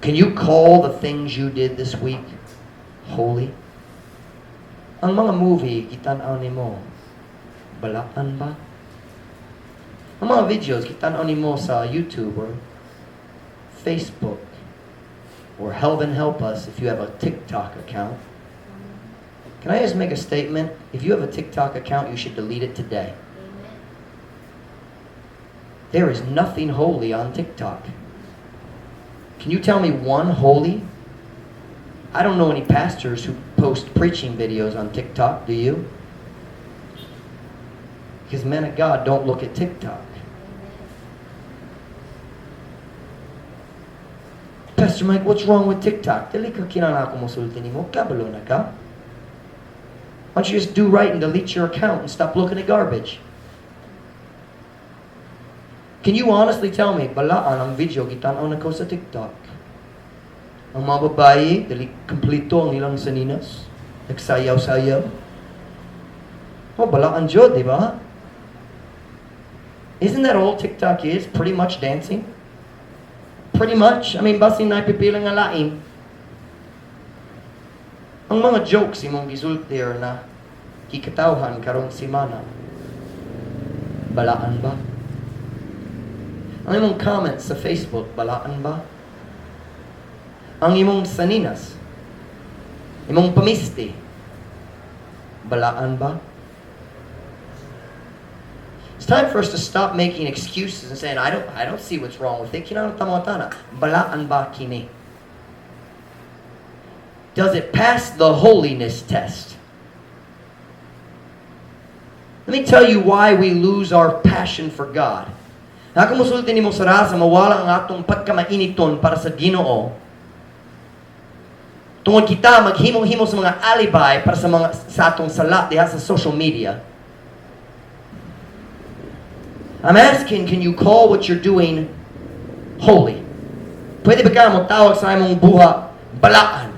Can you call the things you did this week holy? Ang mga movie gitan-aw nimo, balaan ba? Ang mga videos gitan-aw nimo sa YouTube or Facebook or, heaven help us, if you have a TikTok account. Can I just make a statement? If you have a TikTok account, you should delete it today. Amen. There is nothing holy on TikTok. Can you tell me one holy? I don't know any pastors who post preaching videos on TikTok, do you? Because men of God don't look at TikTok. Amen. "Pastor Mike, what's wrong with TikTok?" Dili ka kinahanglan ako mosulti nimo, kabalo na ka. Why don't you just do right and delete your account and stop looking at garbage? Can you honestly tell me, balaan ang video gitan-aw nako sa TikTok? Ang mga babae, dili kompleto ang ilang saninas. Nagsayaw-sayaw. Oh, balaan jud, di ba? Isn't that all TikTok is? Pretty much dancing? Pretty much. I mean, basin naay pipila nga lain. Ang mga jokes imong gisulti or na gikatawhan karong simana, balaan ba? Ang imong comments sa Facebook, balaan ba? Ang imong saninas, imong pamisti, balaan ba? It's time for us to stop making excuses and saying, "I don't see what's wrong with it." Kinahanglan ta, balaan ba kini? Does it pass the holiness test? Let me tell you why we lose our passion for God. Ako musulti nimo sa rasa, mawala ang atong pagkamainiton para sa Ginoo. Tungod kita maghimo-himo sa mga alibi para sa atong sala diha sa social media. I'm asking, can you call what you're doing holy? Pwede ba ka mo tawag sa imong buhat balaan?